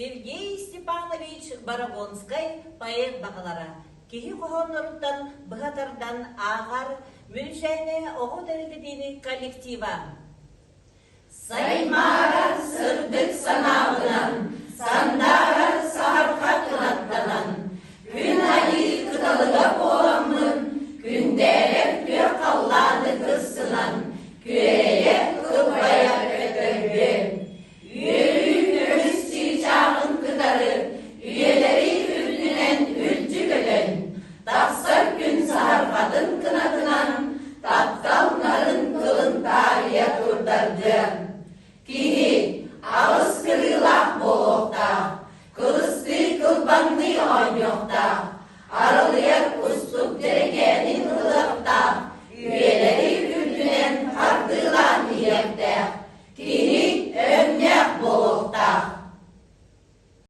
Сергей Степанович Борогонскай поэт баҕалара киһи хоһоонноруттан быһа тардан ааҕар Мүлүшээнэ оҕо тэрилтэтин коллектива. Саймаарар сырдык санаабынан, сандаарар саһарха кынаттанан, күн айыы кыталыга буоламмын, күндээрэр күөх халлааны кырсынан, күөрэйэ кылбайа көтөрбүөм. Үөрүү көмүс чыычааҕын кытары үйэлэри үрдүнэн үлдьү көтөн, тахсар күн саһарҕатын кынатынан таптал нарын кылын таарыйа турдардыам. Киһи аҕыс кырыылаах буолуохтаах, кылыстыы кылбаҥныы оонньуохтаах, аралыйар кустук дьэрэкээнин.